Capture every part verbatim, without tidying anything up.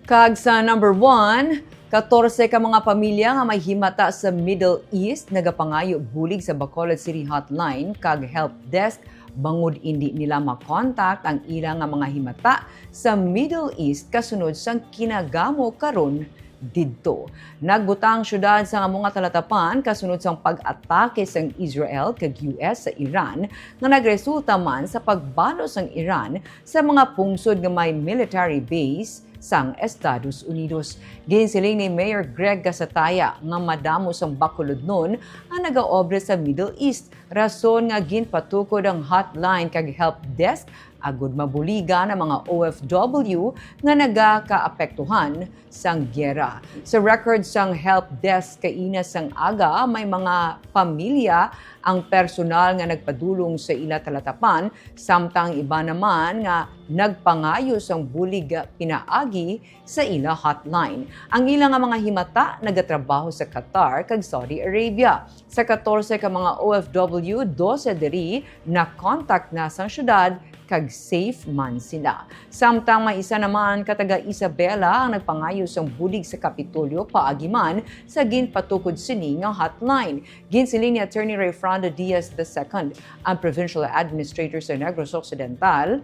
Kag sa number one, katorse ka mga pamilya nga may himata sa Middle East nagapangayo bulig sa Bacolod City Hotline kag Help Desk bangod indi nila makontak ang ila nga mga himata sa Middle East kasunod sang kinagamo karon didto. Nagbutang ang syudad sang amo nga talatapan kasunod sang pag-atake sang Israel kag U S sa Iran nga nagresulta man sa pagbalo sang Iran sa mga pungsod nga may military base sang Estados Unidos. Ginsiling ni Mayor Greg Gasataya nga madamo sang Bacolodnon ang nagaobra sa Middle East, rason nga ginpatukod ang hotline kag help desk agud mabuligan ang mga O F W nga nagakaapektuhan sang giyera. Sa record sang help desk kaina sang aga, may mga pamilya ang personal nga nagpadulong sa ila talatapan, samtang iba naman nga nagpangayo sang bulig pinaagi sa ila hotline. Ang ila nga mga himata nagatrabaho sa Qatar kag Saudi Arabia. Sa katorse ka mga O F W, dose diri na-contact na sang syudad kag safe man sila. Samtang may isa naman ka taga Isabela ang nagpangayo sang bulig sa Kapitolyo paagi man sa ginpatukod sini nga hotline. Ginsiling ni Attorney Rayfrando Diaz the second, ang provincial administrator sa Negros Occidental,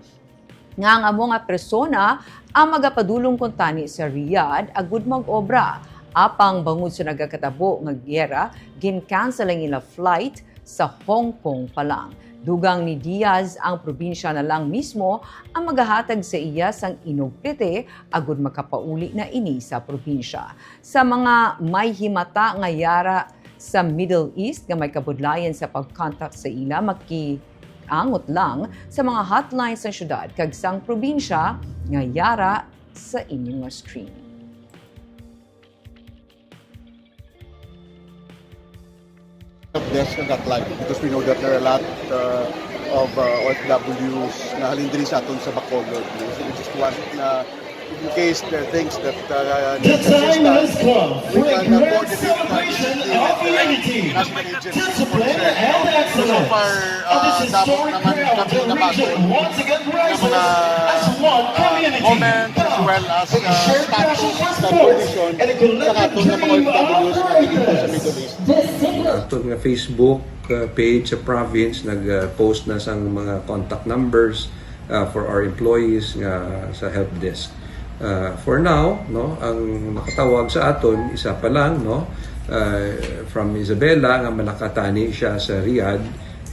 nga ang amo nga persona ang magapadulong kuntani sa Riyadh agud mag-obra. Apang bangod sa nagakatabo nga giyera, gin-cancel ang ila flight sa Hong Kong pa lang. Dugang ni Diaz, ang probinsya na lang mismo ang magahatag sa iya sang inugpiti agud makapauli na ini sa probinsya. Sa mga may himata nga yara sa Middle East nga may kabudlayan sa pag-contact sa ila, makiangot lang sa mga hotline sa syudad kag sang probinsya nga yara sa inyo nga screen. Help desk ng hotline because we know that there are a lot uh, of uh, O F Ws na halin diri sa aton sa Bacolod. So we just want na in case there are things that uh, need assistance, we can uh, coordinate uh, immediately with the national agencies concerned. So, so far, uh, damo naman kami nabaton ng mga uh, comments as well as uh, status sa kondisyon sa aton nga mga O F Ws nga dito sa Middle East. Aton nga Facebook uh, page sa province nag-post na sang mga contact numbers uh, for our employees nga sa help desk. Uh, for now, no, ang nakatawag sa aton isa pa lang, no, uh, from Isabela nga malakatani siya sa Riyadh,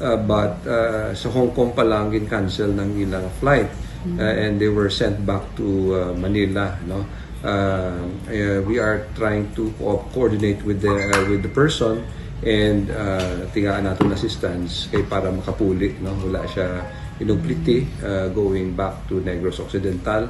uh, but uh, sa Hong Kong pa lang gin-cancel ng ilang flight uh, and they were sent back to uh, Manila, no. Uh, uh, we are trying to co- coordinate with the uh, with the person and uh, tingaan naton assistance kay para makapuli, no, wala siya inugpiti uh, going back to Negros Occidental.